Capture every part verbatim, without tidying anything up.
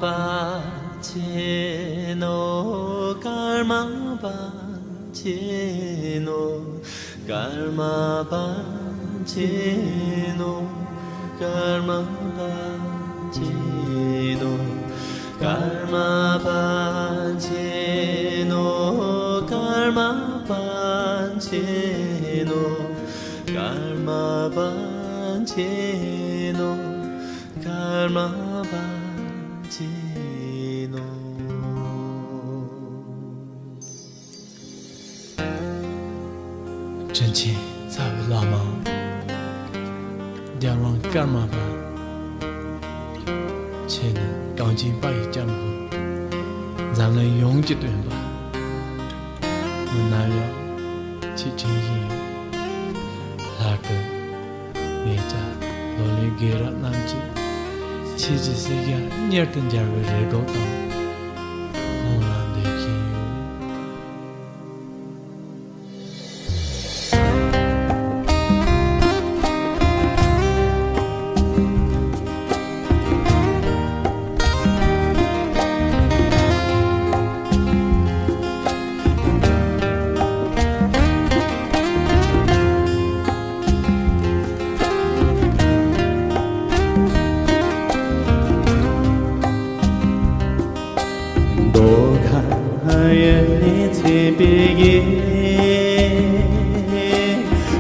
པ་ཆེ་ནོ། ཀརྨ་པ་ཆེ་ནོ། ཀརྨ་པ་ཆེ་ནོ། ཀརྨ་པ་ཆེ་ནོ། ཀརྨ་པ་ཆེ་ནོ། ཀརྨ་པ་ཆེ་ནོ། ཀརྨ་པ་ཆེ་ནོ། ཀརྨ་པ་ཆེ་ནོ། དྲིན་ཆེན་རྩ་བའི་བླ་མ། རྒྱལ་དབང་ཀརྨ་པ་ཆེ་ནི་གངས་ཅན་པ་ཡི་སྐྱབས་མགོན། འཛམ་གླིང་ཡོངས་ཀྱི་སྟོན་པ། མི་ནམ་ཡང་ཁྱེད་དྲིན་ཡིན་ཡོད། ལྷག་ཏུ་ངེད་ཅག་ལོ་ལོན་དགེ་རབ་རྣམས་ཀྱིས་ཁྱེད་ཀྱི་སྲས་ཀྱང་མྱུར་དུ་མཇལ་བའི་རེ་སྒུག་དང་སྨོན་ལམ་འདེབས་བཞིན་ཡོད། མདོ་ཁམས་ཡུལ་ནས་མཚན་པའི་ཡུལ།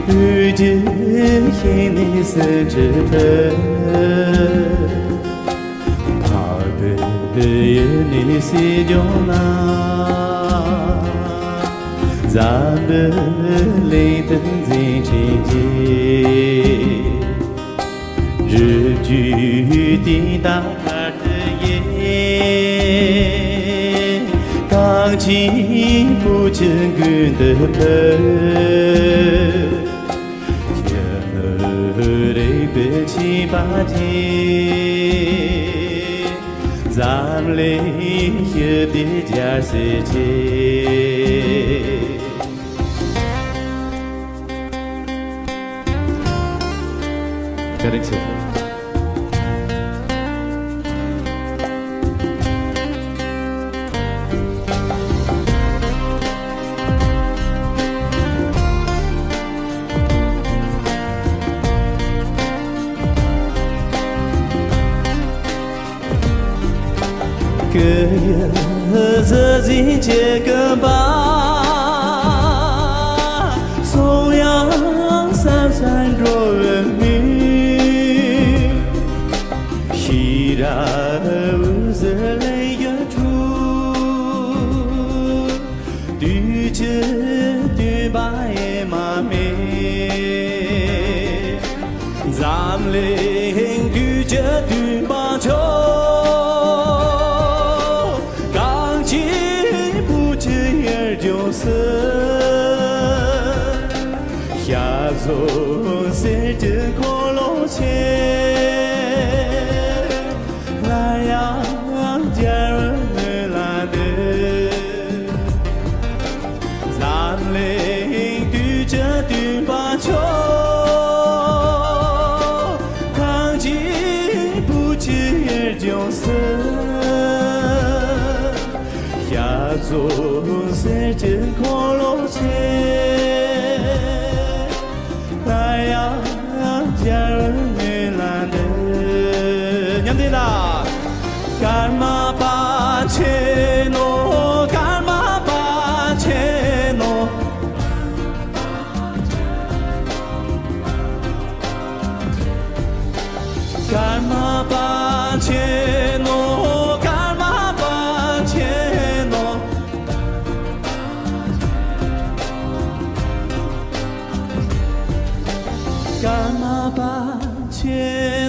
དབུས་རྒྱུད་ཤིང་ནས་སེང་ཁྲི་ཐོན། འཕགས་པའི་ཡུལ་ནས་སྲིད་སྐྱོང་ན། འཛམ་བུ་གླིང་དུ་འཛིན་ཁྲིད་ཀྱི། རི་རྒྱུད་སྟེང་དང་བར་དུ་ཡེ། གངས་ཅན་བུ་ཁྱུད་མགོན་དུ་ཕེབས། ཁྱེད་ནི་རིག་པའི་ཆེན་པ་ཅན། འཛམ་གླིང་ཞི་བདེའི་རྒྱལ་སྲས་ཆེ། བཀའ་དྲིན་ཆེ། སྐུ་ཡི་གཟི་བརྗིད་ཀྱི་ཀུན་པ། གསུང་དབྱངས་སམ་སམ་འགྲོ་བའི་མུན། ཤེས་རབ་འོད་ཟེར་ལེགས་བཞུགས་འཁྲུག། དུས་ཀྱི་སྟོན་པ་ཨེ་མ་མེད། འཛམ་གླིང་དུས་ཀྱི་སྟོན་པ་མཆོག། གངས་ཅན་བུ་ཁྱུད་ཡུལ་ལྗོངས་སུ། ཞབས་སོར་གསེར་གྱི་འཁོར་ལོ་ཆེ། སླར་ཡང་མཇལ་བའི་སྨོན་ལམ་འདེབས། འཛམ་གླིང་དུས་ཀྱི་སྟོན་པ་མཆོག། གངས་ཅན་བུ་ཁྱུད་ཡུལ་ལྗོངས་སུ། ཞབས་སོར་གསེར་གྱི་འཁོར་ལོ་ཆེ། སླར་ཡང་མཇལ་བའི་སྨོན་ལམ་འདེབས། མཉམ་འདི་ལ། ཀརྨ་པ་ཆེ་ནོ། ཀརྨ་པ་ཆེ་ནོ། ཀརྨ་པ་ཆེ་ནོ། ཀརྨ་པ་ཆེ་ནོ། ཀརྨ་པ་ཆེ།